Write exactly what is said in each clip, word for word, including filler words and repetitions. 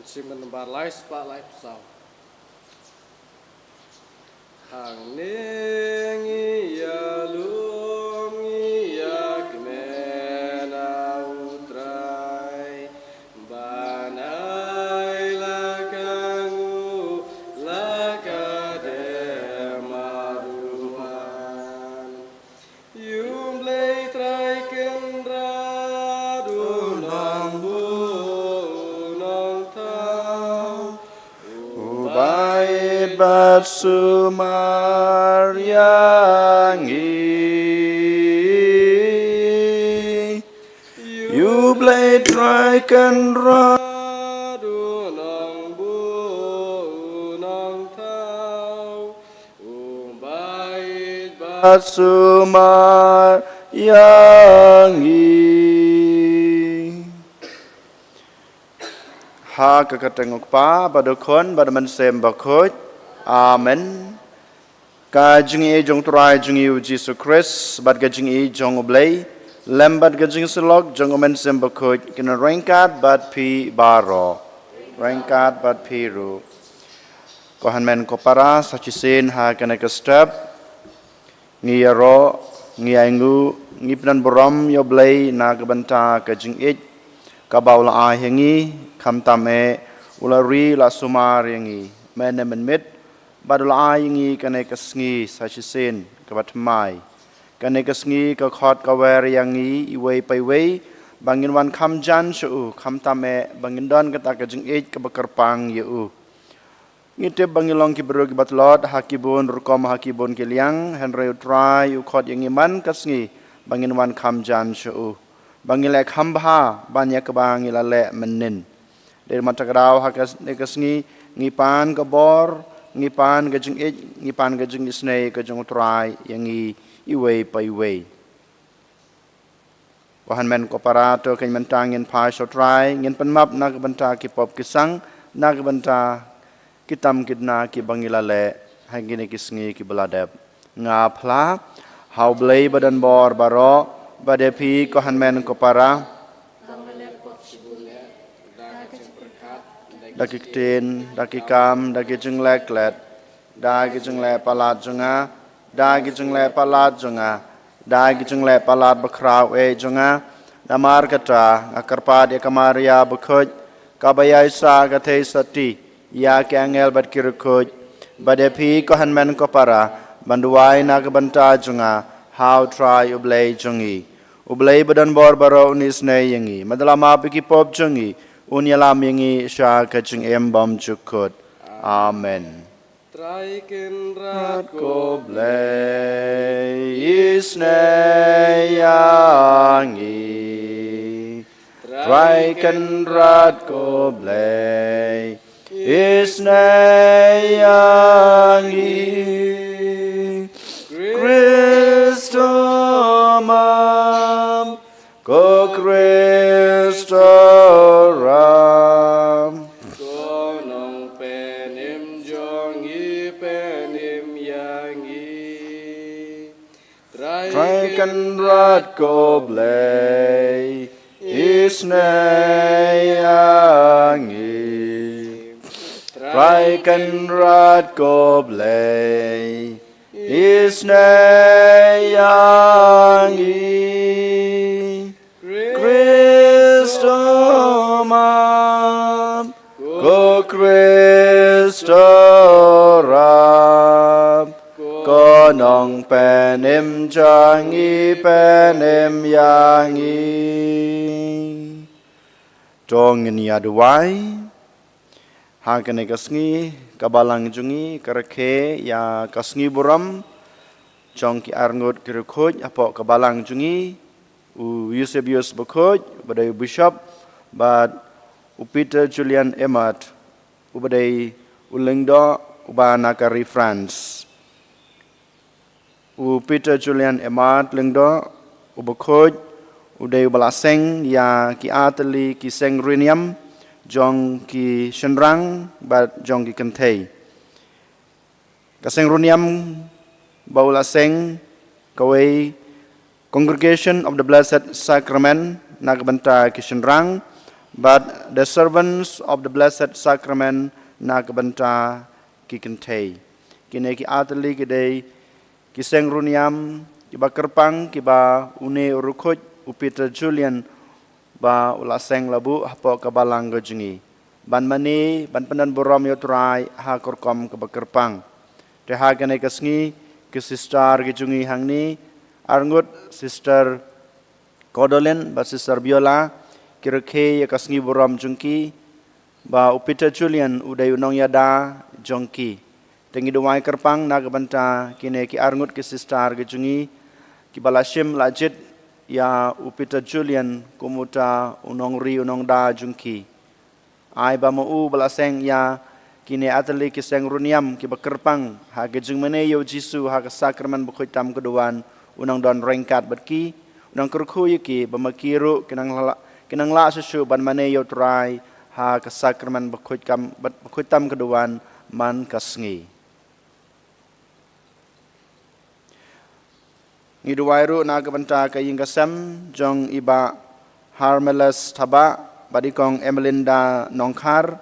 Simen bar lai spah lai phew saw. Hangne ngi ïalum ngi ïakmen ha U Trai, ban ai la ka nguh la ka dem marwei. Ïa U Blei Trai Kynrad, U Nongbuh U Nongthaw, Uba ïeit bad sumar ïa ngi. Ïa U Blei Trai Kynrad, U Nongbuh U Nongthaw, Uba ïeit bad sumar ïa ngi. Ha ka kyrteng U Kpa bad U Khun bad U Mynsiem Bakhuid. Amen. Ka jingïeit jong U Trai jong ngi U Jisu Khrist bad ka jingïeit jong U Blei, lem bad ka jingsyllok jong U Mynsiem Bakhuid, kin ryngkat bad phi baroh. Ryngkat bad phi ruh. Ko hynmen ko para, sa shisien ha kane ka step ngi ïaroh, ngi ainguh, ngi pyndon burom ïa U Blei na ka bynta ka jingïeit kaba u la ai ha ngi, khamtam eh u la ri la sumar ïa ngi mynne mynmiet, bad u la ai ïa ngi kane ka sngi sa shisien kaba thymmai. Kane ka sngi ka khot ka wer ïa ngi iwei pa iwei ba ngin wan kham jan sha u, khamtam eh ba ngin don kata ka jingïeit kaba kyrpang ïa u. Ngi tip ba ngi long ki briew kiba tlot ha ki bun rukom, ha ki bun ki liang, hynrei U Trai u khot ïa ngi man ka sngi ba ngin wan kham jan sha u, ba ngin leh kham bha ban ïa kaba ngi la leh mynnin. Dei mynta ka daw ha kane ka sngi ngi pan ka bor, ngi pan ka jingïeit, ngi pan ka jingisynei ka jong U Trai ïa ngi iwei pa iwei. Ko hynmen ko para, to kane mynta ngin phai sha U Trai, ngin pan map na ka bynta ki pop ki sang, na ka bynta ki tam ki dna kiba ngi la leh ha kine ki sngi kiba la dep. Nga phla ha U Blei ba don bor baroh, bad ïa phi ko hynmen ko para, da ki ktien, da ki kam, da ki jingleh klet, da ki jingleh palat jong nga, da ki jingleh palat jong nga, da ki jingleh palat bakhraw eh jong nga. Namar kata nga kyrpad ïa ka Maria bakhuid, kaba ïaisah ka theisotti ïa ki angel bad ki riewkhuid, bad ïa phi ko hynmen ko para, ban duwai na ka bynta jong nga ha U Trai U Blei jong ngi. U Blei ba don bor baroh un isynei ïa ngi, bad un ïalam ïa ki pop jong ngi, un ïalam ïa ngi sha ka jingim bymjukut. Amen. Trai Kynrad ko Blei, isynei ïa ngi. Trai Kynrad ko Blei, isynei ïa ngi. Khrist um ap, ko Khrist u ram. Ko Nongpynim jong ngi, pynim ïa ngi. Trai Kynrad ko Blei, isynei ïa ngi. Trai Kynrad ko Blei, isynei ïa ngi. Khrist um ap, ko Khrist u ap, ko Nongpynim jong ngi, pynim ïa ngi. To ngin ïa duwai. Ha kane ka sngi, ka balang jong ngi ka rakhe ïa ka sngi burom jong ki arngut ki riewkhuid hapoh ka balang jong ngi, u Eusebius Bakhuid, uba dei u Bishop, bad u Peter Julian Aymard, uba dei u lyngdoh uba na ka ri France. U Peter Julian Aymard lyngdoh, u Bakhuid, u dei uba la seng ïa ki artylli ki seng riewniam jong ki shynrang bad jong ki kynthei. Ka seng riewniam ba u la seng, kawei, Congregation of the Blessed Sacrament na ka bynta ki shynrang, But the servants of the blessed sacrament na ka bynta ki kynthei. Kine ki artylli ki dei ki seng runiam kiba kyrpang kiba une u rukhuid u Peter Julian ba u la seng la buh hapoh ka balang ka jong ngi ban mane ban pyndon burom ïa u Trai ha ka rukom kaba kyrpang. Te ha kane ka sngi ki sister ki jong ngi hangne, arngut Sister Kodolin bad Sister Biola, ki rakhe ïa ka sngi burom jong ki ba u Peter Julian u dei u nongïada jong ki. Te ngi duwai kyrpang na ka bynta kine ki arngut ki sister ki jong ngi kiba la shim la jied ïa u Peter Julian kum uta u nongri u nongda jong ki. Ai ba ma u ba la seng ïa kine artylli ki seng runiam kiba kyrpang ha ka jingmane ïa u Jisu ha ka sakramen bakhuid tam ka duwan, u nang don ryngkat bad ki, u nang kyrkhu ïa ki ba ma ki ruh ki nang lah, ki nang lah shuh shuh ban mane ïa u Trai ha ka sakramen bakhuid kam, bakhuid tam ka duwan man ka sngi. Ngi duwai ruh na ka bynta ka ïing ka sem jong i Bah Harmeles Thabah bad i Kong Emelinda Nongkhar,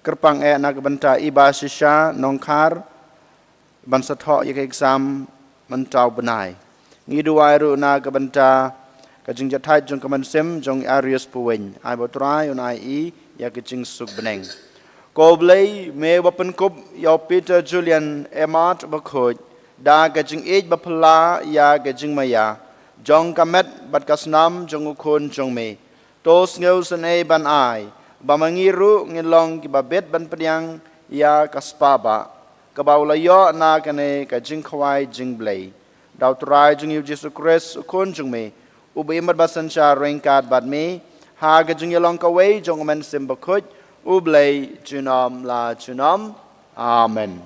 kyrpang eh na ka bynta i Bah Shisha Nongkhar ban sa thoh ïa ka exam mynta u bnai. Ngi duwai ruh na ka bynta ka jingjahthait jong ka mynsiem jong i Arius Puwin. Ai ba u Trai un ai i ïa ka jingsuk bneng. Ko Blei, me ba pynkup ïa u Peter Julian Emart bakhuid da ka jingïeit ba phylla ïa ka jingmaïa jong ka met bad ka snam jong u Khun jong me. To sngewsynei ban ai ba ma ngi ruh ngin long kiba bit ban pdiang ïa ka spah bah kaba u la ïoh na kane ka jingkhawai jingblei. Da u Trai jong ngi u Jisu Khrist u Khun jong me, uba im bad ba synshar ryngkat bad me ha ka jingïalong kawei jong u Mynsiem Bakhuid, U Blei junom la junom. Amen.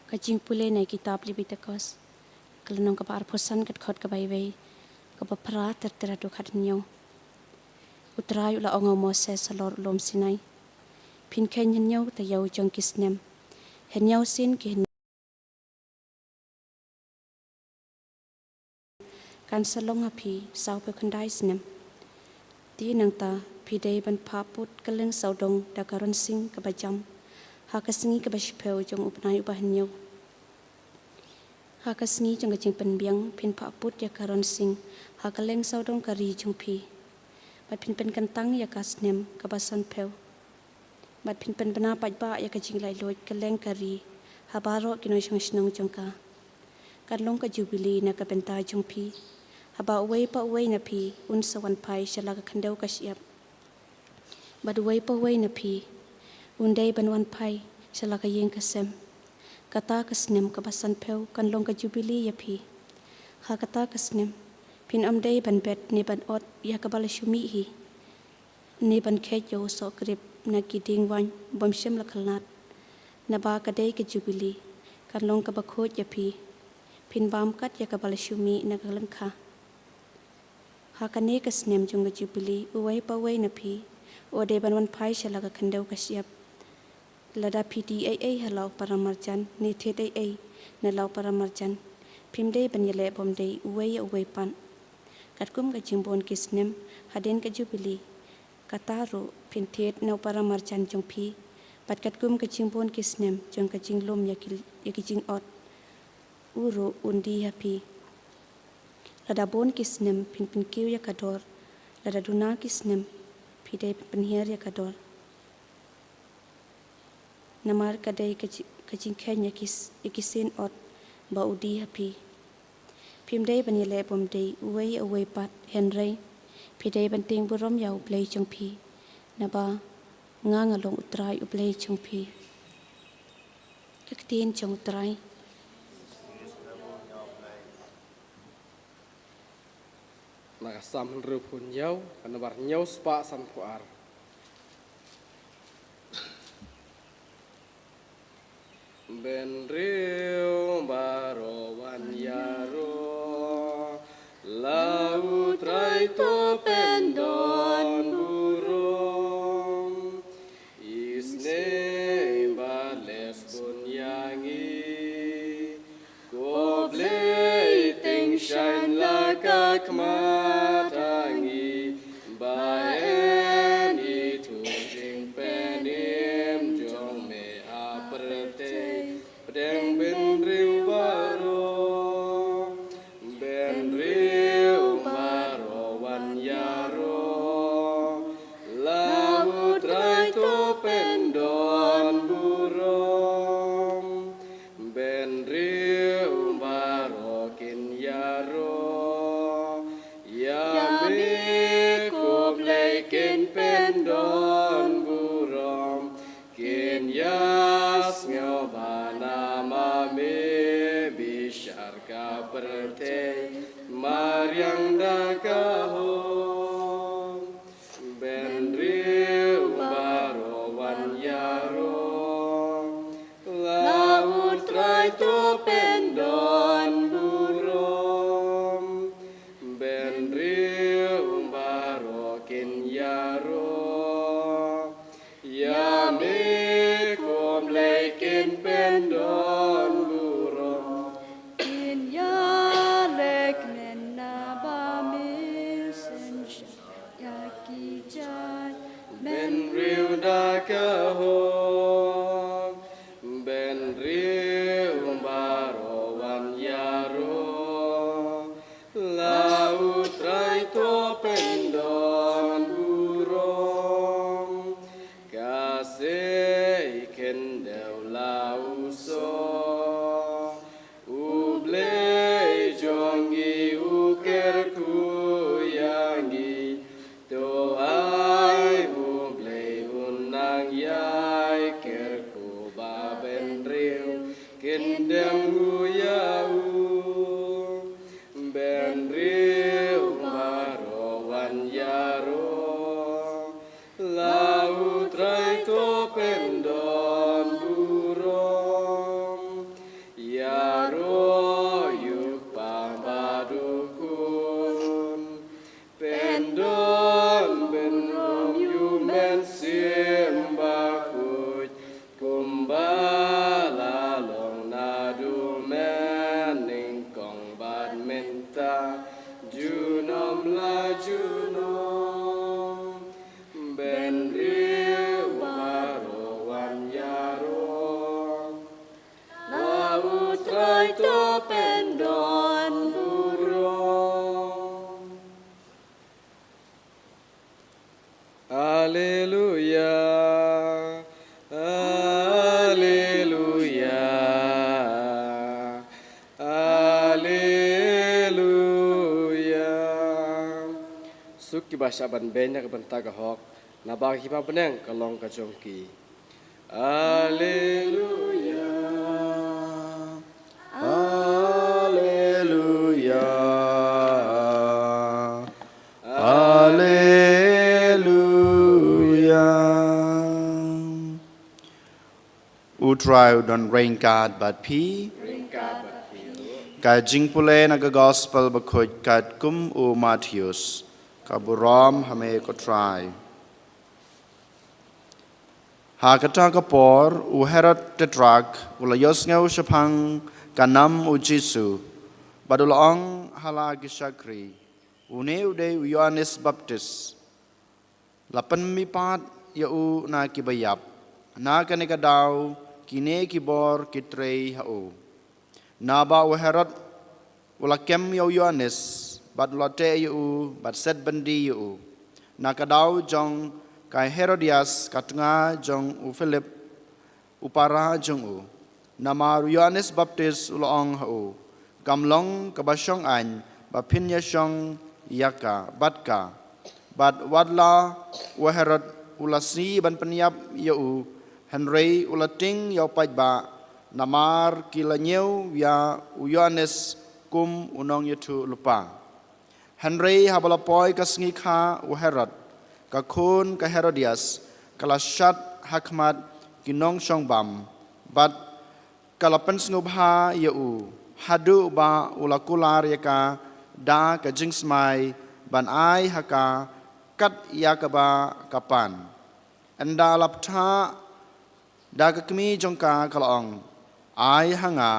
Ka jingpule na kitab Leviticus, ka lynnong kaba arphew san, ka dkhot kaba wei, kaba phra ter ter haduh khathynñiew. U Trai u la ong ha u Moses halor u lum Sinai: Phin kheiñ hynñiew taïew jong ki snem. Hynñiew sien ki hynñiew kan sa long ha phi sawphew khyndai snem. Te nangta phi dei ban phah put kylleng sawdong da ka ronsing kaba jam ha ka sngi kaba shiphew jong u bnai uba hynñiew. Ha ka sngi jong ka jingpynbiang phin phah put ïa ka ronsing ha kylleng sawdong ka ri jong phi, bad phin pynkyntang ïa ka snem kaba sanphew. Bad phin pynbna paidbah ïa ka jinglaitluid kylleng ka ri ha baroh ki nongshong shnong jong ka. Kan long ka jubili na ka bynta jong phi, haba uwei pa uwei na phi un sa wan phai sha la ka khyndew ka shyiap. Bad uwei pa uwei na phi un dei ban wan phai sha la ka ïing ka sem. Kata ka snem kaba sanphew kan long ka jubili ïa phi. Ha kata ka snem phin ym dei ban bet ne ban ot ïa kaba la shu mih hi, ne ban kheit ïa u soh krip na ki dieng waiñ bym shym la khyllad. Naba ka dei ka jubili, kan long kaba khuid ïa phi. Phin bam kat ïa kaba la shu mih na ka lyngkha. Ha kane ka snem jong ka jubili, uwei pa uwei na phi u dei ban wan phai sha la ka khyndew ka shyiap. Lada phi die ei ei ha la u paramarjan ne thied ei ei na la u paramarjan, phim dei ban ïaleh bymdei uwei ïa uwei pat. Katkum ka jingbun ki snem hadien ka jubili, kata ruh phin thied na u paramarjan jong phi. Bad katkum ka jingbun ki snem jong ka jinglum ïa ki, ïa ki jingot, u ruh un die ha phi. Lada bun ki snem phin pynkiew ïa ka dor, lada duna ki snem phi dei phin pynhiar ïa ka dor. Namar ka dei ka ji-, ka jingkheiñ ïa ki s-, ïa ki sien ot ba u die ha phi. Phim dei ban ïaleh bymdei uwei ïa uwei pat, hynrei phi dei ban tieng burom ïa U Blei jong phi, naba nga nga long U Trai U Blei jong phi. Ka ktien jong U Trai. Na ka Salm hynriewphew hynñiew, ka nambar hynñiew spah sanphew ar. Bynriew baroh wan ïaroh, la U Trai to pyndon burom. Isynei ba leh bun ïa ngi, ko Blei khmat ha ngi, ba yn ithuh jingpynim jong me ha pyrthei pdeng bynriew baroh. Bynriew baroh wan ïaroh, la U Trai to pyndon burom. Bynriew baroh kin ïaroh, ïa me ko Blei kin pyndon burom. Kin ïasngewbha namar me bishar ka pyrthei mariang da ka hok. Bynriew baroh wan ïaroh, la U Trai to pyndon burom. Bynriew baroh kin ïaroh, ïa me ko Blei kin pyndon burom. Kin ïaleh mynta ba me synshar ïa ki jait bynriew da ka hok. Bynriew baroh wan ïaroh, la U Trai to pyndon burom. Ka sei khyndew la u soh, U Blei jong ngi u kyrkhu ïa ngi. To ai U Blei un nang ïai kyrkhu ba bynriew kin dem nguh ïa u. Bynriew baroh wan ïaroh, la U Trai to pyndon burom. Ïaroh ïa u Kpa bad u Khun, pyndon burom ïa u Mynsiem Bakhuid, kumba la long naduh mynnyngkong bad mynta, junom la junom. Bynriew baroh wan ïaroh, la U Trai to pyndon burom. Alleluia, alleluia, alleluia. Suk kiba shah ban beiñ na ka bynta ka hok, naba ka hima bneng ka long ka jong ki. Alleluia, alleluia, alleluia. U Trai u don ryngkat bad phi. Ryngkat bad phi ruh. Ka jingpule na ka Gospel Bakhuid katkum u Mathaios. Ka burom ha me ko Trai. Ha kata ka por, u Herod Tetrark u la ïohsngew shaphang ka nam u Jisu, bad u la ong ha la ki shakri, une u dei u Ïoannis Baptist. La pynmihpat ïa u na kiba ïap. Na kane ka daw, kine ki bor ki trei ha u. Naba u Herod u la kem ïa u Ïoannis, bad u la teh ïa u, bad set byndi ïa u. Na ka daw jong ka Herodias ka tnga jong u Philip, u para jong u. Namar u Ïoannis Baptist u la ong ha u, kam long kaba shong aiñ ba phin ïashong ïa ka, bad ka. Bad wat la u Herod u la sngi ban pynïap ïa u, hynrei u la tieng ïa u paidbah, namar ki la ñiew ïa u Ïoannis kum u nongïathuhlypa. Hynrei haba la poi ka sngi kha u Herod, ka khun ka Herodias ka la shad ha khmat ki nongshongbam, bad ka la pynsngewbha ïa u, haduh ba u la kular ïa ka da ka jingsmai ban ai ha ka kat ïa kaba ka pan. Ynda la bthah da ka kmie jong ka, ka la ong, ai ha nga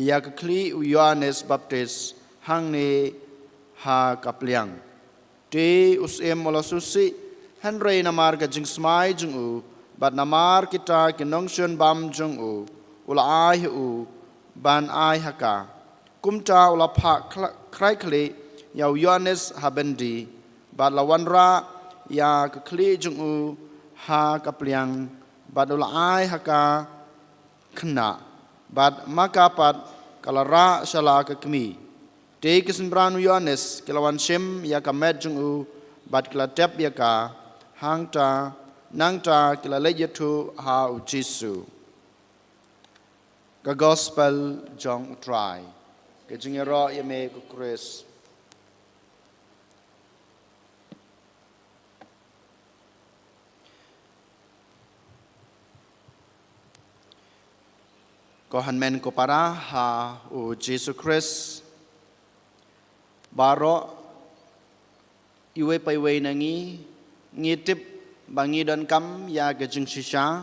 ïa ka khlieh u Ïoannis Baptist hangne ha ka pliang. Te u syiem u la sngewsih, hynrei namar ka jingsmai jong u, bad namar kita ki nongshun bam jong u, u la ai ha u, ban ai ha ka. Kumta u la phah khla-, khrai khlieh ïa u Ïoannis ha byndi, bad la wanrah ïa ka khlieh jong u ha ka pliang, bad u la ai ha ka khynnah, bad ma ka pat ka la rah sha la ka kmie. Te ki synran u Ïoannis ki la wan shim ïa ka met jong u, bad ki la tep ïa ka, hangta, nangta ki la leit ïathuh ha u Jisu. Ka Gospel jong u Trai. Ka jingïaroh ïa me ko Khrist. Ko hynmen ko para ha u Jisu Khrist. Baroh iwei pa iwei na ngi, ngi tip ba ngi donkam ïa ka jingshisha,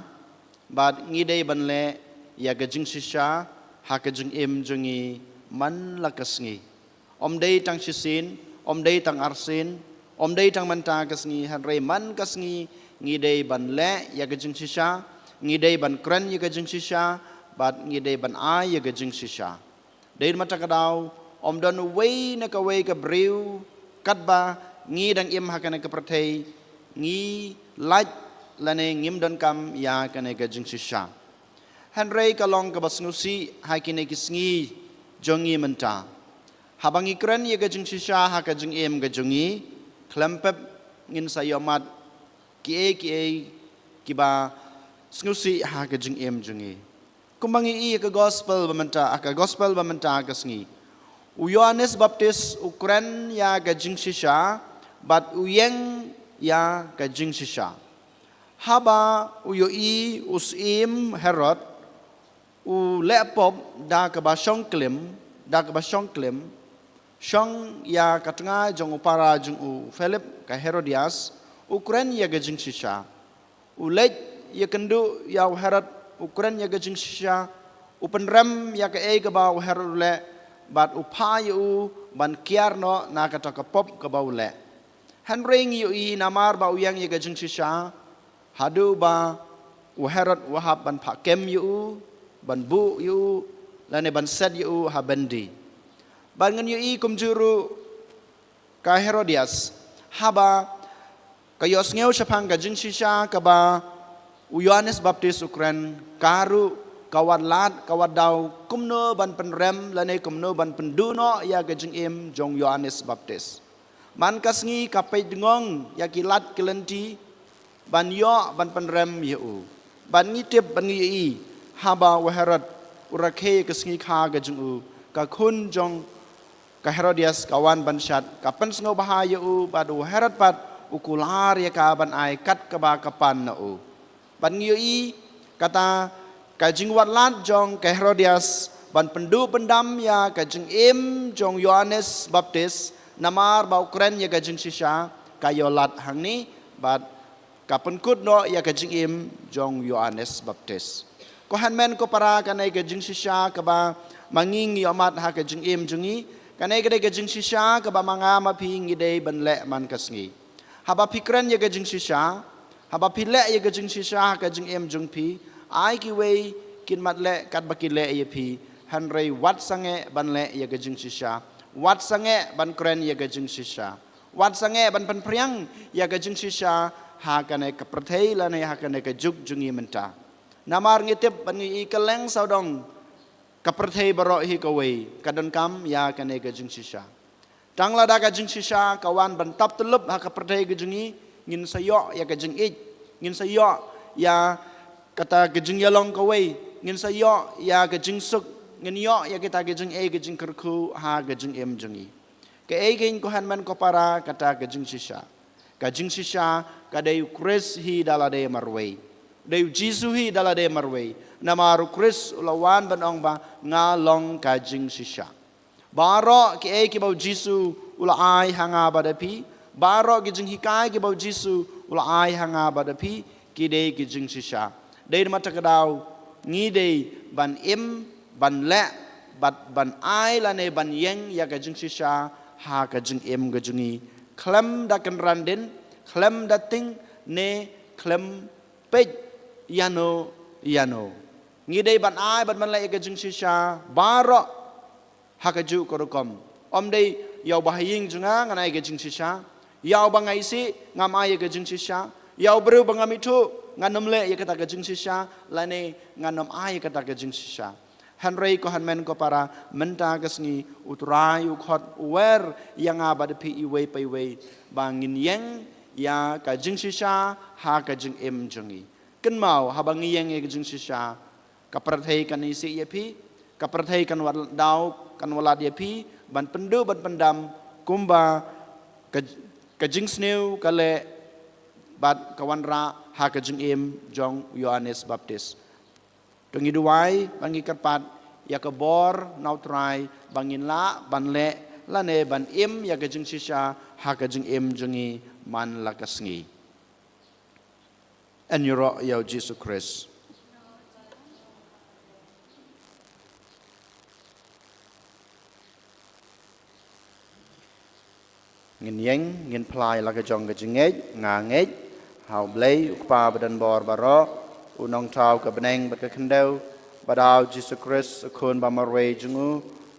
bad ngi dei ban leh ïa ka jingshisha ha ka jingim jong ngi man la ka sngi. Ym dei tang shisien, ym dei tang arsien, ym dei tang mynta ka sngi, hynrei man ka sngi ngi dei ban leh ïa ka jingshisha, ngi dei ban kren ïa ka jingshisha, bad ngi dei ban ai ïa ka jingshisha. Dei na kata ka daw, ym don uwei na kawei ka briew, katba ngi dang im ha kane ka pyrthei, ngi lait lane ngim donkam ïa kane ka jingshisha. Hynrei ka long kaba sngewsih ha kine ki sngi jong ngi mynta. Haba ngi kren ïa ka jingshisha ha ka jingim ka jong ngi, khlem pep ngin sa ïohmad kiei kiei kiba sngewsih ha ka jingim jong ngi. Kumba ngi ïohi ha ka gospel ba mynta, ha ka gospel ba mynta ka sngi, u Ïoannis Baptist u kren ïa ka jingshisha, bad u ïeng ïa ka jingshisha. Haba u ïohi u syiem Herod u leh pop da kaba shong klim, da kaba shong klim, shong ïa ka tnga jong u para jong u Philip, ka Herodias, u kren ïa ka jingshisha. U leit ïakynduh ïa u Herod, u kren ïa ka jingshisha, u pynrem ïa kaei kaba u Herod u leh, bad u phah ïa u ban kiar noh na kata ka pop kaba u leh. Hynrei ngi ïohi namar ba u ïeng ïa ka jingshisha, haduh ba u Herod u hap ban phah kem ïa u, ban buh ïa u, lane ban set ïa u ha byndi. Bad ngan ïohi kumjuh ruh ka Herodias, haba ka ïohsngew shaphang ka jingshisha kaba u Ïoannis Baptist u kren, ka ruh ka wad lad, ka wad daw kumno ban pynrem lane kumno ban pynduh noh ïa ka jingim jong u Ïoannis Baptist. Man ka sngi ka peit dngong ïa ki lad ki lynti, ban ïoh ban pynrem ïa u. Bad ngi tip bad ngi ïohi, haba u Herod u rakhe ïa ka sngi kha ka jong u, ka khun jong ka Herodias ka wan ban shad, ka pynsngewbha ïa u, bad u Herod pat u kular ïa ka ban ai kat kaba ka pan na u. Bad ngi ïohi kata ka jingwad lad jong ka Herodias ban pynduh pyndam ïa ka jingim jong u Ïoannis Baptist, namar ba u kren ïa ka jingshisha, ka ïoh lad hangne, bad ka pynkut noh ïa ka jingim jong u Ïoannis Baptist. Ko hynmen ko para, kane ka jingshisha kaba ma ngi ngi ïohmad ha ka jingim jong ngi, kane ka dei ka jingshisha kaba ma nga ma phi ngi dei ban leh man ka sngi. Haba phi kren ïa ka jingshisha, haba phi leh ïa ka jingshisha ha ka jingim jong phi, ai kiwei kin mat leh katba ki leh ïa phi, hynrei wat sangeh ban leh ïa ka jingshisha, wat sangeh ban kren ïa ka jingshisha, wat sangeh ban pynphriang ïa ka jingshisha ha kane ka pyrthei lane ha kane ka juk jong ngi mynta. Namar ngi tip bad ngi ïohi kylleng sawdong ka pyrthei baroh hi kawei ka donkam ïa kane ka jingshisha. Tang lada ka jingshisha ka wan ban tap tyllup ha ka pyrthei ka jong ngi, ngin sa ïoh ïa ka jingïeit, ngin sa ïoh ïa kata ka jingïalong kawei, ngin sa ïoh ïa ka jingsuk, ngin ïoh ïa kita ka jingeh ka jingkyrkhu ha ka jingim jong ngi. Kaei keiñ ko hynmen ko para kata ka jingshisha? Ka jingshisha ka dei u Khrist hi da lade marwei. Dei u Jisu hi da lade marwei. Namar u Khrist u la wan ban ong ba nga long ka jingshisha. Baroh kiei kiba u Jisu u la ai ha nga bad ha phi, baroh ki jinghikai kiba u Jisu u la ai ha nga bad ha phi, ki dei ki jingshisha. Dei na kata ka daw ngi dei ban im, ban leh, bad ban ai lane ban ïeng ïa ka jingshisha ha ka jingim ka jong ngi, khlem da kynran dien, khlem da tieng, ne khlem peit ïano ïano. Ngi dei ban ai bad ban leh ïa ka jingshisha baroh ha kajuh ka rukom. Ym dei ïa uba ha ïing jong nga ngan ai ka jingshisha, ïa uba nga isih ngam ai ïa ka jingshisha, ïa u briew ba ngam ithuh ngan ym leh ïa kata ka jingshisha, lane ngan ym ai ïa kata ka jingshisha. Hynrei ko hynmen ko para, mynta ka sngi U Trai u khot u wer ïa nga bad phi iwei pa iwei ba ngin ïeng ïa ka jingshisha ha ka jingim jong ngi. Kynmaw, haba ngi ïeng ïa ka jingshisha, ka pyrthei kan isih ïa phi, ka pyrthei kan wallam, kan wallam ïa phi ban pynduh ban pyndam kumba ka, ka jingsniew ka leh bad ka wanrah ha ka jingim jong u Ïoannis Baptis. To ngi duwai, ba ngi kyrpad ïa ka bor na U Trai ba ngin lah ban leh lane ban im ïa ka jingshisha ha ka jingim jong ngi man la ka sngi. Yn ïaroh ïa U Jisu Khrist. Ngin ïeng, ngin phla ïa la ka jong ka jingngeit. Nga ngeit ha U Blei, U Kpa ba don bor baroh, U Nongthaw ka bneng bad ka khyndew, bad ha U Jisu Khrist, U Khun ba marwei jong U,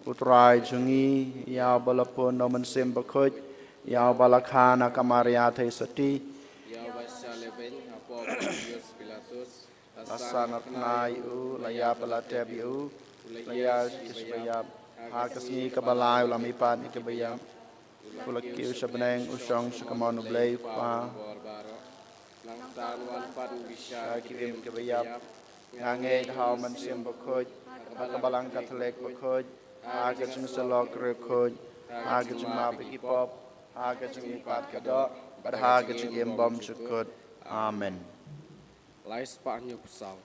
U Trai jong ngi, ïa uba la pun da U Mynsiem Bakhuid, ïa uba la kha na ka Maria Theisotti, ïa uba shah lehbeiñ hapoh Pontius Pilatus, la sah na tnga ïa u, la ïap la tep ïa u, la ïaid sha kiba ïap, ha ka sngi kaba lai u la mihpat na kiba ïap, u la kiew sha bneng, u shong sha kamon U Blei U Kpa. Nangta un wan pat bishar ki im kiba ïap. Nga ngeit ha U Mynsiem Bakhuid, ha ka Balang Katholik bakhuid, ha ka jingsyllok riewkhuid, ha ka jingmap ïa ki pop, ha ka jingmihpat ka doh, bad ha ka jingim bymjukut. Amen. Lai spah hynñiewphew saw.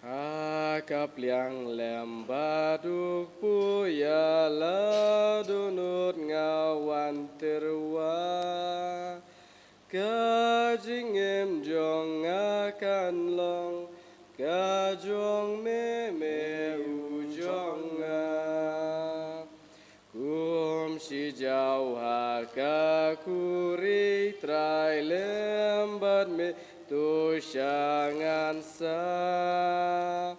Ha ka pliang lem bad u kpu ïa la dohnud nga wan tyrwa. Ka jingim jong nga kan long ka jong me, me u jong nga. Kum shi jaw ha ka khuri Trai lem bad me to sha ngan sa.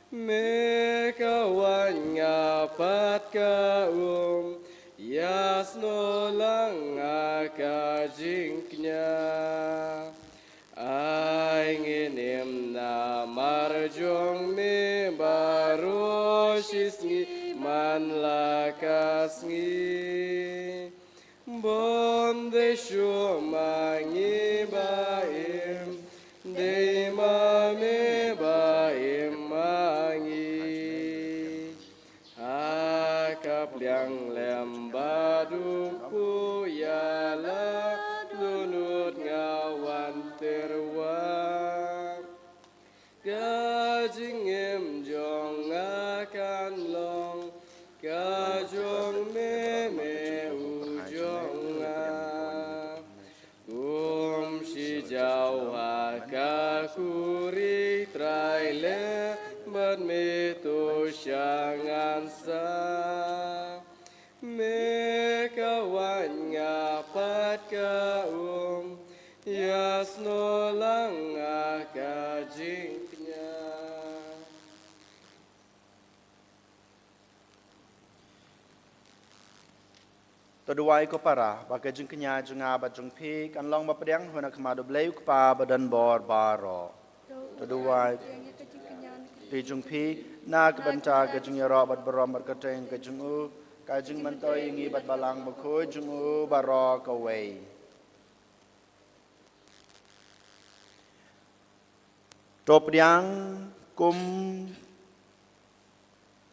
Me ka waiñ nga pat ka um, ïasnoh lang ha ka jingkñia. Ai ngin im namar jong me baroh shi sngi man la ka sngi. Bym dei shuh ma ngi ba im, dei ma me ba im ma ngi. Ha ka pliang lem bad u kpu ïa la dohnud nga wan tyrwa. Ka jingim jong nga kan long ka jong me, me u jong nga. Kum shi jaw ha ka khuri Trai lem bad me to sha ngan sa. Me ka waiñ nga pat ka um, ïasnoh lang ha ka jingkñia. To duwai ko para, ba ka jingkñia jong nga bad jong phi kan long ba pdiang ha khmat U Blei U Kpa ba don bor baroh. To duwai phi jong phi, na ka bynta ka jingïaroh bad burom bad kyrteng ka jong u, ka jingmyntoi ïa ngi bad Balang Bakhuid jong u baroh kawei. To pdiang kum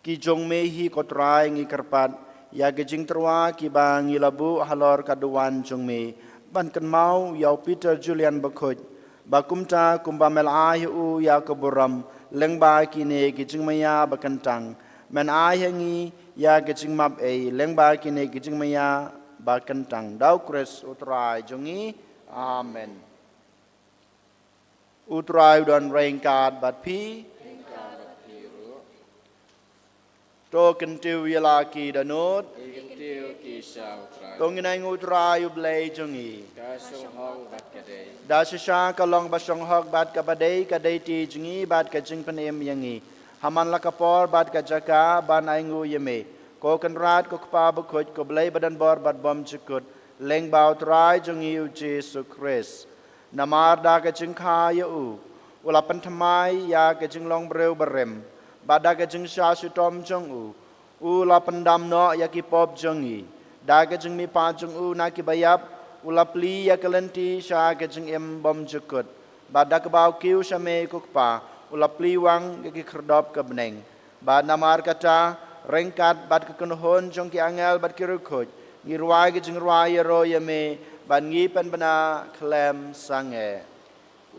ki jong me hi ko Trai, ngi kyrpad ïa ki jingtyrwa kiba ngi la buh halor ka duwan jong me. Ban kynmaw ïa u Peter Julian Bakhuid, ba kumta kumba me la ai ha u ïa ka burom lyngba kine ki jingmaïa ba kyntang, men ai ha ngi ïa ki jingmap ei lyngba kine ki jingmaïa ba kyntang. Da u Khrist U Trai jong ngi. Amen. U Trai u don ryngkat bad phi. Ryngkat bad phi ruh. To kyntiew ïa la ki da nud. Kyntiew ki sha U Trai. To ngin ai nguh U Trai U Blei jong ngi. Ka shong hok bad ka dei. Da shisha ka long ba shong hok bad kaba dei ka dei ti jong ngi bad ka jingpynim ïa ngi. Ha man la ka por bad ka jaka ban ai nguh ïa me, ko Kynrad, ko Kpa bakhuid, ko Blei badonbor bad bymjukut, lyngba U Trai jong ngi U Jisu Khrist. Namar da ka jingkha ïa u, u la pynthymmai ïa ka jinglong briew barim, bad da ka jingshah shitom jong u, u la pyndam noh ïa ki pop jong ngi. Da ka jingmihpat jong u na ki baïap, u la plie ïa ka lynti sha ka jingim bymjukut, bad da kaba u kiew sha me ko Kpa, u la plie wang ïa ki khyrdop ka bneng. Bad namar kata, ryngkat bad ka kynhun jong ki angel bad ki riewkhuid, ngi rwai ka jingrwai ïaroh ïa me, bad ngi pynbna khlem sangeh. U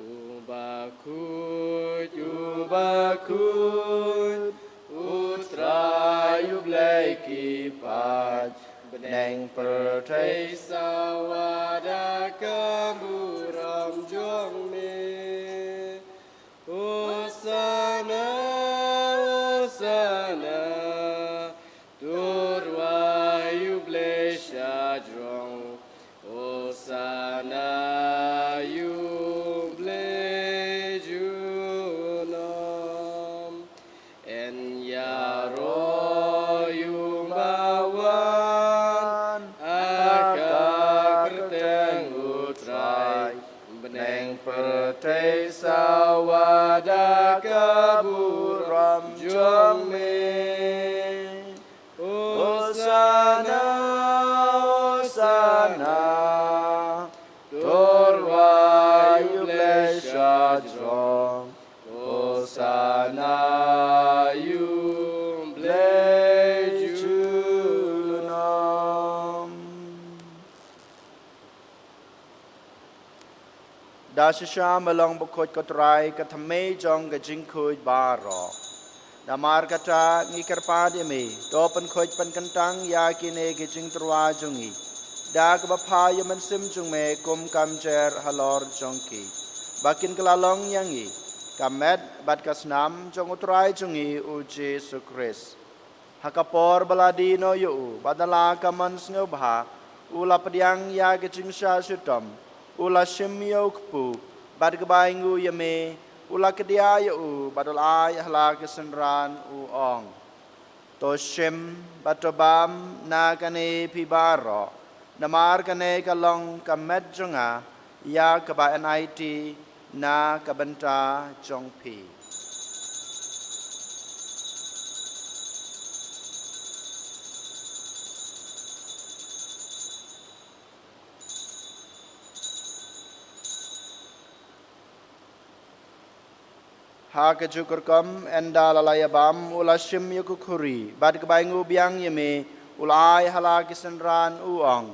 bakhuid, u bakhuid, U Trai U Blei ki paid, bneng pyrthei sawa da ka burom jong me. Hosana, Hosana, to rwai U Blei shajrong. Hosana ïa U Blei junom. Yn ïaroh ïa u ba wan ha ka kyrteng U Trai. Bneng pyrthei sawa da ka burom jong me. Hosana, Hosana, to rwai U Blei shajrong. Hosana ïa U Blei junom. Da shisha me long bakhuid ko Trai, ka thymmei jong ka jingkhuid baroh. Namar kata ngi kyrpad ïa me, to pynkhuid pynkyntang ïa kine ki jingtyrwa jong ngi, da kaba phah ïa u Mynsiem jong me kum ka mjer halor jong ki, ba kin kylla long ïa ngi ka met bad ka snam jong U Trai jong ngi U Jisu Khrist. Ha ka por ba la die noh ïa u, bad da la ka mon sngewbha, u la pdiang ïa ka jingshah shitom, u la shim ïa u kpu, bad kaba ainguh ïa me, u la kdiah ïa u, bad u la ai ha la ki synran u ong: To shim, bad to bam na kane phi baroh, namar kane ka long ka met jong nga, ïa kaba yn aiti na ka bynta jong phi. Ha kajuh ka rukom, ynda la la ïa bam, u la shim ïa ka khuri, bad kaba ainguh biang ïa me, u la ai ha la ki synran u ong: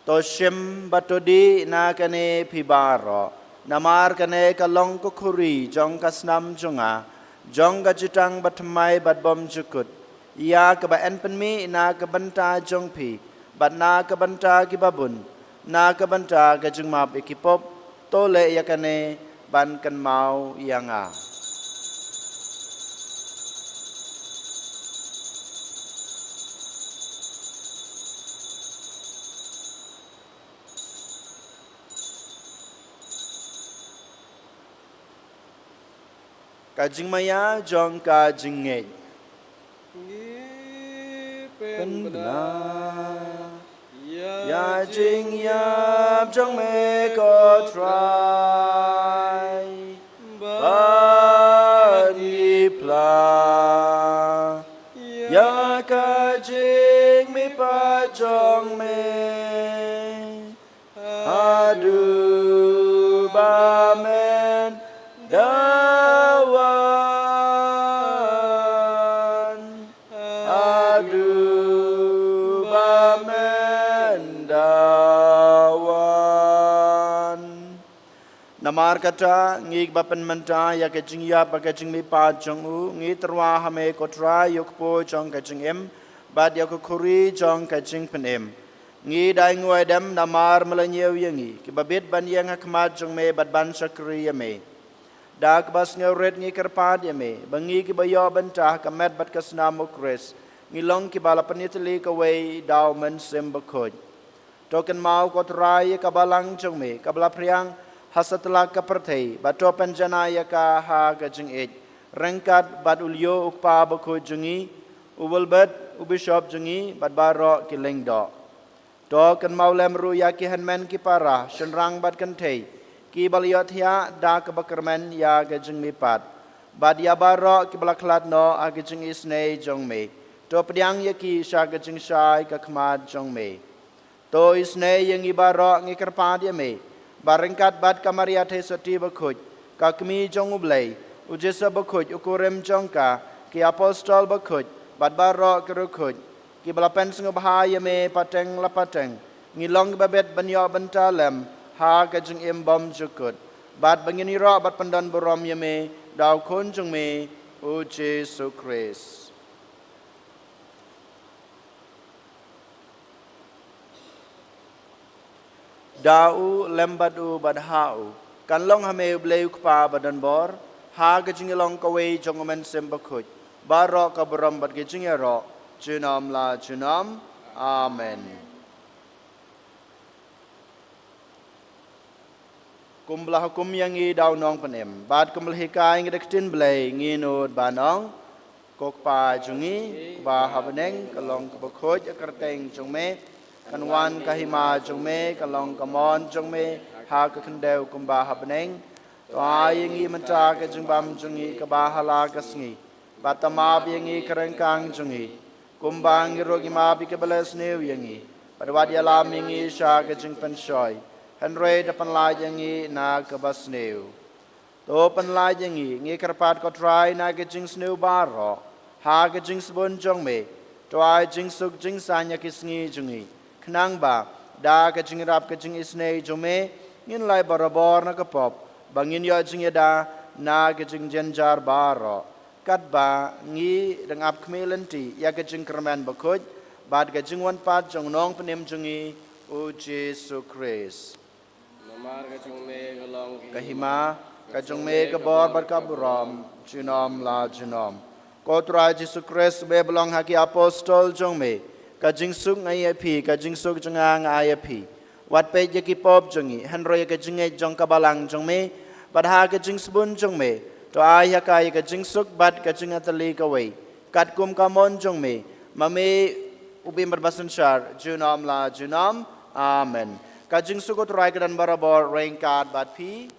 To shim, bad to dih na kane phi baroh, namar kane ka long ka khuri jong ka snam jong nga, jong ka jutang bathymmai bad bymjukut, ïa kaba yn pynmih na ka bynta jong phi, bad na ka bynta kiba bun, na ka bynta ka jingmap ïa ki pop. To leh ïa kane ban kynmaw ïa nga. Ka jingmaïa jong ka jingngeit. Ngi pynbna ïa jingïap jong me ko Trai, bad ngi phla ïa ka jingmihpat jong me. Haduh ba men da wan. Haduh ba men da wan. Namar kata, ngi ba pynmynta ïa ka jingïap bad ka jingmihpat jong u, ngi tyrwa ha me ko Trai ïa u kpu jong ka jingim, bad ïa ka khuri jong ka jingpynim. Ngi da ainguh aidem namar me la ñiew ïa ngi, kiba bit ban ïeng ha khmat jong me bad ban shakri ïa me. Da kaba sngewrit ngi kyrpad ïa me ba ngi kiba ïoh bynta ha ka met bad ka snam u Khrist ngi long kiba la pynïatylli kawei da u Mynsiem Bakhuid. To kynmaw ko Trai ïa ka balang jong me kaba la phriang ha satlak ka pyrthei, bad to pynjanai ïa ka ha ka jingïeit ryngkat bad u Leo u Kpa Bakhuid jong ngi, u Wilbert u Bishop jong ngi, bad baroh ki lyngdoh. To kynmaw lem ruh ïa ki hynmen ki para, shynrang bad kynthei kiba la ïohthiah da kaba kyrmen ïa ka jingmihpat, bad ïa baroh kiba la khlad noh ha ka jingisynei jong me. To pdiang ïa ki sha ka jingshai ka khmat jong me. To isynei ïa ngi baroh, ngi kyrpad ïa me ba ryngkat bad ka Maria Theisotti Bakhuid, ka Kmie jong u Blei, u Joseph Bakhuid u kurim jong ka, ki Apostol Bakhuid, bad baroh ki riewkhuid kiba la pynsngewbha ïa me pateng la pateng, ngi long kiba bit ban ïoh bynta lem ha ka jingim bymjukut, bad ba ngin ïaroh bad pyndonburom ïa me da u Khun jong me, u Jisu Khrist. Da u, lem bad u, bad ha u, kan long ha me u Blei u Kpa badonbor, ha ka jingïalong kawei jong u Mynsiem Bakhuid, baroh ka burom bad ka jingïaroh junom la junom. Amen. Kumba la hukum ïa ngi da u Nongpynim, bad kumba la hikai ïa ngi da ka ktien Blei, ngin nud ban ong: Ko Kpa jong ngi, uba ha bneng, ka long kaba khuid ïa ka kyrteng jong me. Kan wan ka hima jong me, ka long ka mon jong me, ha ka khyndew kumba ha bneng. To ai ïa ngi mynta ka jingbam jong ngi kaba ha la ka sngi, bad to map ïa ngi ka ryngkang jong ngi, kumba ngi ruh ngi map ïa kiba leh sniew ïa ngi. Bad wat ïalam ïa ngi sha ka jingpynshoi, hynrei to pynlait ïa ngi na kaba sniew. To pynlait ïa ngi, ngi kyrpad ko Trai, na ka jingsniew baroh, ha ka jingsbun jong me. To ai jingsuk jingsaiñ ïa ki sngi jong ngi, khnang ba da ka jingïarap ka jingisynei jong me, ngin lait barabor na ka pop, ba ngin ïoh jingïada na ka jingjynjar baroh. Katba ngi dang ap khmih lynti ïa ka jingkyrmen bakhuid bad ka jingwan pat jong u Nongpynim jong ngi, u Jisu Khrist. Namar ka jong me ka long ka hima, ka jong me ka bor bad ka burom junom la junom. Ko Trai Jisu Khrist, me ba la ong ha ki apostol jong me: Ka jingsuk nga ai ïa phi, ka jingsuk jong nga nga ai ïa phi. Wat peit ïa ki pop jong ngi, hynrei ïa ka jingngeit jong ka balang jong me, bad ha ka jingsbun jong me, to ai ha ka ïa ka jingsuk bad ka jingïatylli kawei, katkum ka mon jong me, ma me u bym bad basynshar junom la junom. Amen. Ka jingsuk u Trai ka don barabor ryngkat bad phi.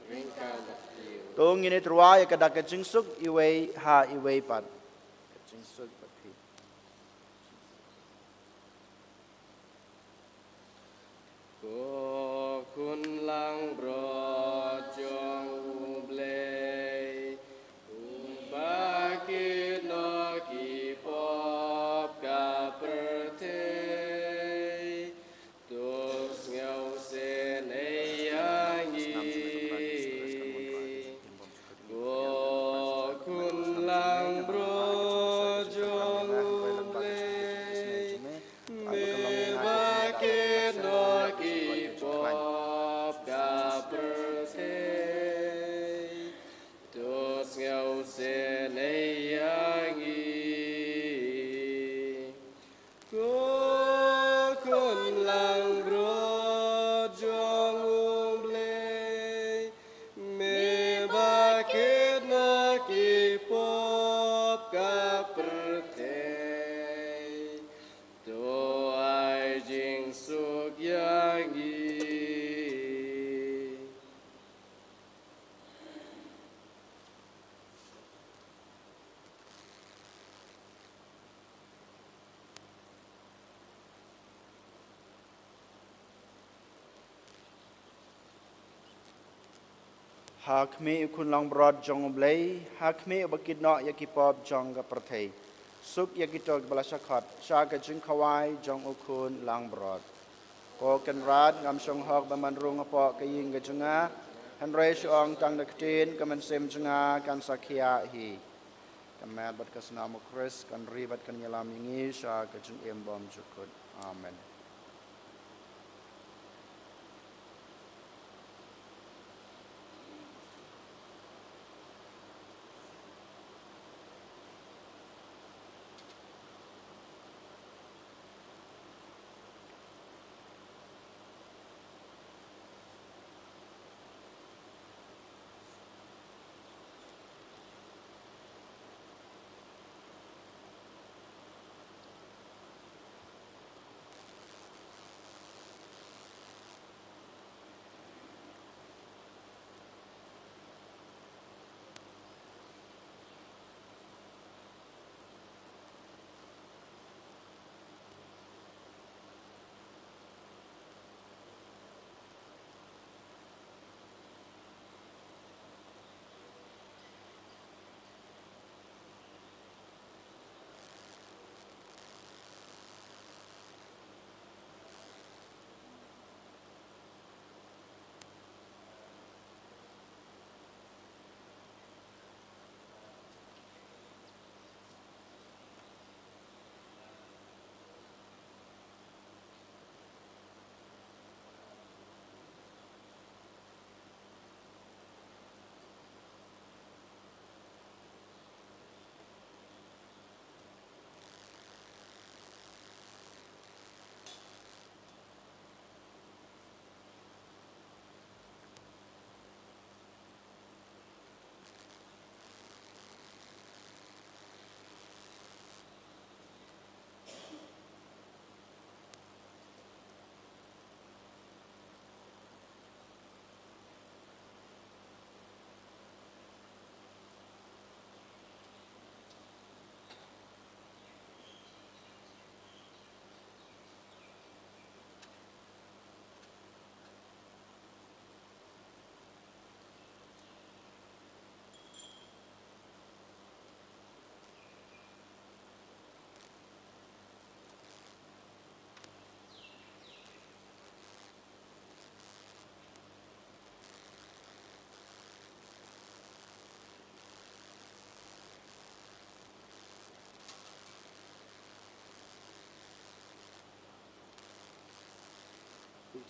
To ngin ïatyrwa ïa ka dak ka jingsuk iwei ha iwei pat. Ka jingsuk bad phi. Ko Khun langbrot jong U Blei, uba kit noh ki pop ka pyrthei, to sngewsynei ïa ngi. Ko Khun langbrot jong U Blei, me ba kit noh ki pop ka pyrthei, to sngewsynei ïa ngi. Ko Khun langbrot jong U Blei, me ba kit noh ki pop ka pyrthei, to ai jingsuk ïa ngi. Ha khmih u Khun langbrot jong U Blei, ha khmih uba kit noh ïa ki pop jong ka pyrthei, suk ïa kito kiba la shah khot sha ka jingkhawai jong u Khun langbrot. Ko Kynrad, ngam shong hok ban rung hapoh ka ïing ka jong nga, hynrei shu ong tang da ka ktien, ka mynsiem jong nga kan sa khiah hi. Ka met bad ka snam u Khrist kan ri bad kan ïalam ïa ngi sha ka jingim bymjukut. Amen.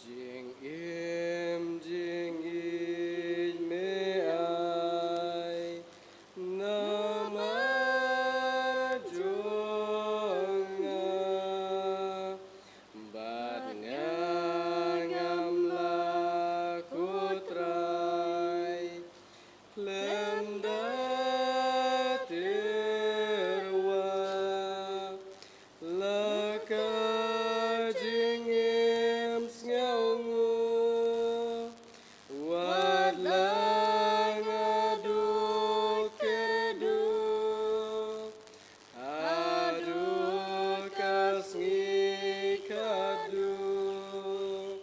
Jingim jingïeit me ai namar jong nga, bad nga ngam lah, ko Trai, khlem da tyrwa. La ka jingim sngewnguh, wat la nga duh kyrduh, haduh ka sngi kaba duh.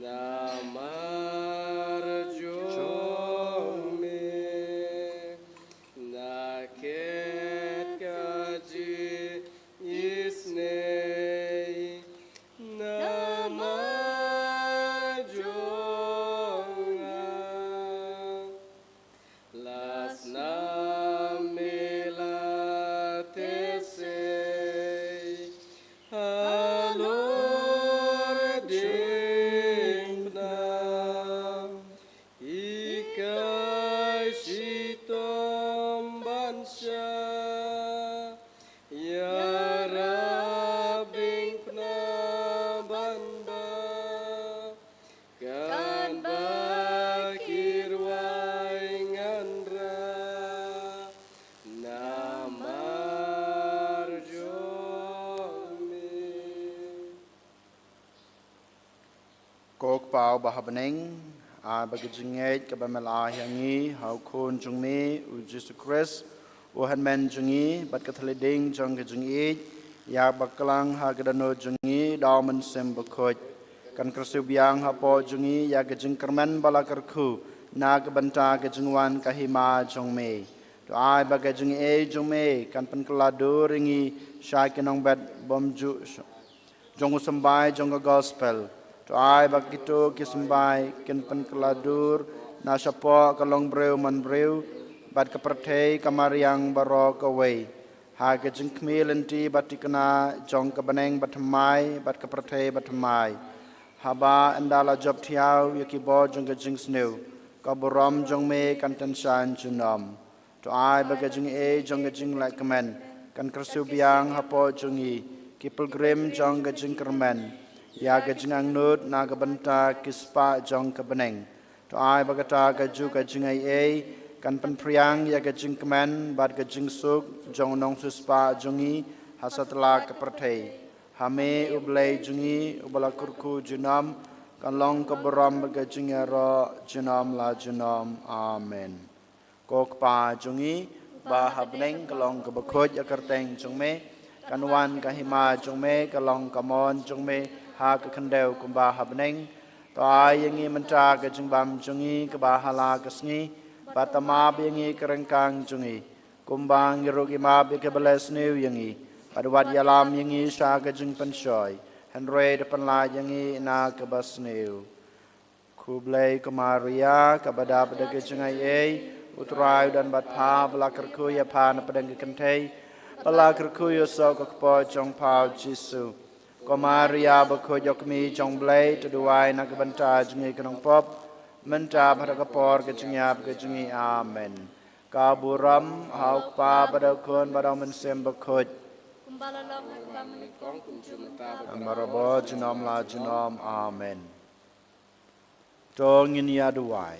Namar jong me, nga khet ka jingisynei namar jong nga. La snam me la thesei halor diengphna, hikai shitom ban shah ïarap diengphna ban bam, katba ki rwai ngan rah namar jong me. Ko Kpa uba ha bneng, ai ba ka jingngeit kaba me la ai ha ngi ha u Khun jong me u Jisu Khrist, u Hynmen jong ngi, bad ka thylliej ding jong ka jingïeit, ïa baklang ha ka dohnud jong ngi da u Mynsiem Bakhuid, kan kyrsiew biang hapoh jong ngi ïa ka jingkyrmen ba la kyrkhu na ka bynta ka jingwan ka hima jong me. To ai ba ka jingaiei jong me kan pynkylla dur ïa ngi sha ki nongbet bymjukjong u symbai jong ka gospel. To ai ba kito ki symbai kin pynkylla dur na shapoh ka longbriew manbriew bad ka pyrthei ka mariang baroh kawei, ha ka jingkhmih lynti ba thikna jong ka bneng bathymmai bad ka pyrthei bathymmai, haba ynda la jop thiaw ïa ki bor jong ka jingsniew, ka burom jong me kan tyngshaiñ junom. To ai ba ka jingaiei jong ka jinglehkmen kan kyrsiew biang hapoh jong ngi, ki pilgrim jong ka jingkyrmen, ïa ka jingangnud na ka bynta ki spah jong ka bneng. To ai ba kata kajuh ka jingaiei kan pynphriang ïa ka jingkmen bad ka jingsuk jong u nongsiewspah jong ngi ha satlak ka pyrthei. Ha me u Blei jong ngi uba la kyrkhu junom, kan long ka burom bad ka jingïaroh junom la junom. Amen. Ko Kpa jong ngi ba ha bneng, ka long kaba khuid ïa ka kyrteng jong me. Kan wan ka hima jong me, ka long ka mon jong me ha ka khyndew kumba ha bneng. To ai ïa ngi mynta ka jingbam jong ngi kaba ha la ka sngi, bad to map ïa ngi ka ryngkang jong ngi, kumba ngi ruh ngi map ïa kiba leh sniew ïa ngi. Bad wat ïalam ïa ngi sha ka jingpynshoi, hynrei to pynlait ïa ngi na kaba sniew. Khublei ko Maria, kaba dap da ka jingaiei, u Trai u don bad pha, ba la kyrkhu ïa pha na pdeng ki kynthei, ba la kyrkhu ïa u soh ka kpoh jong pha u Jisu. Ko Maria bakhuid, ïa ka kmie jong u Blei, to duwai na ka bynta jong ngi ki nongpop, mynta bad ha ka por ka jingïap ka jong ngi. Amen. Ka burom ha u Kpa bad ha u Khun bad ha u Mynsiem Bakhuid. Kumba la long ha kaba mynnyngkong, kumjuh mynta bad baroh, junom la junom. Amen. To ngin ïa duwai.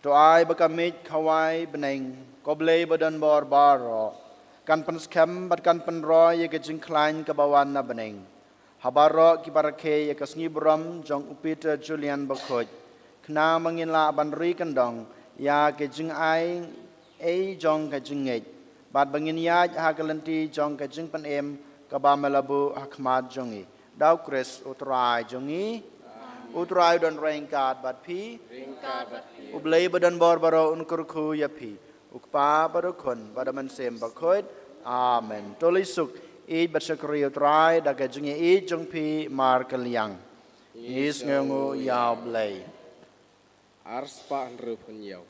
To ai ba ka miej khawai bneng, ko Blei ba don bor baroh, kan pynskhem bad kan pynroi ïa ka jingkhlaiñ kaba wan na bneng ha baroh kiba rakhe ïa ka sngi burom jong u Peter Julian Bakhuid, khnang ba ngin lah ban ri kyndong ïa ka jingaiei jong ka jingngeit, bad ba ngin ïaid ha ka lynti jong ka jingpynim kaba me la buh ha khmat jong ngi. Da u Khrist u Trai jong ngi. U Trai u don ryngkat bad phi. Ryngkat bad phi. U Blei ba don bor baroh un kyrkhu ïa phi, u Kpa bad u Khun bad u Mynsiem Bakhuid. Amen. To leit suk, ïeit bad shakri u Trai da ka jingïeit jong phi markylliang. Ngi sngewnguh ïa u Blei. Arspah hynriewphew hynñiew.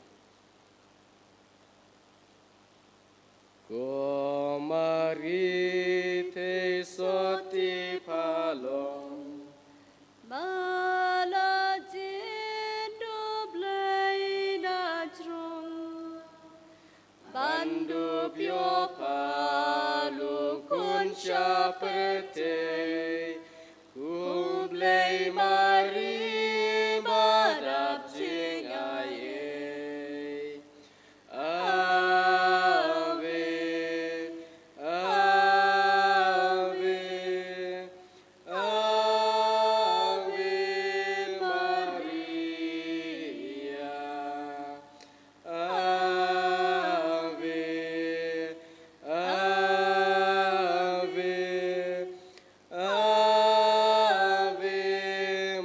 Ko Mari te soti phalong. Ba la jin dup lei na jrong. Ban dup ïoh pha lukun sha pyrthei. Khublei Mari ba dap jingai ei. Ave, Ave, Ave Maria. Ave, Ave, Ave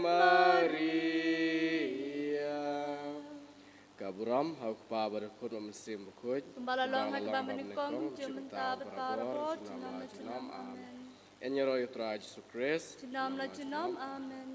Maria. Ka burom ha u Kpa bad u Khun bad u Mynsiem Bakhuid. Kumba la long ha kaba nyngkong, jong mynta bad barabor, junom la junom. Amen. Ïaroh ïa u Trai Jisu Khrist. Junom la junom. Amen.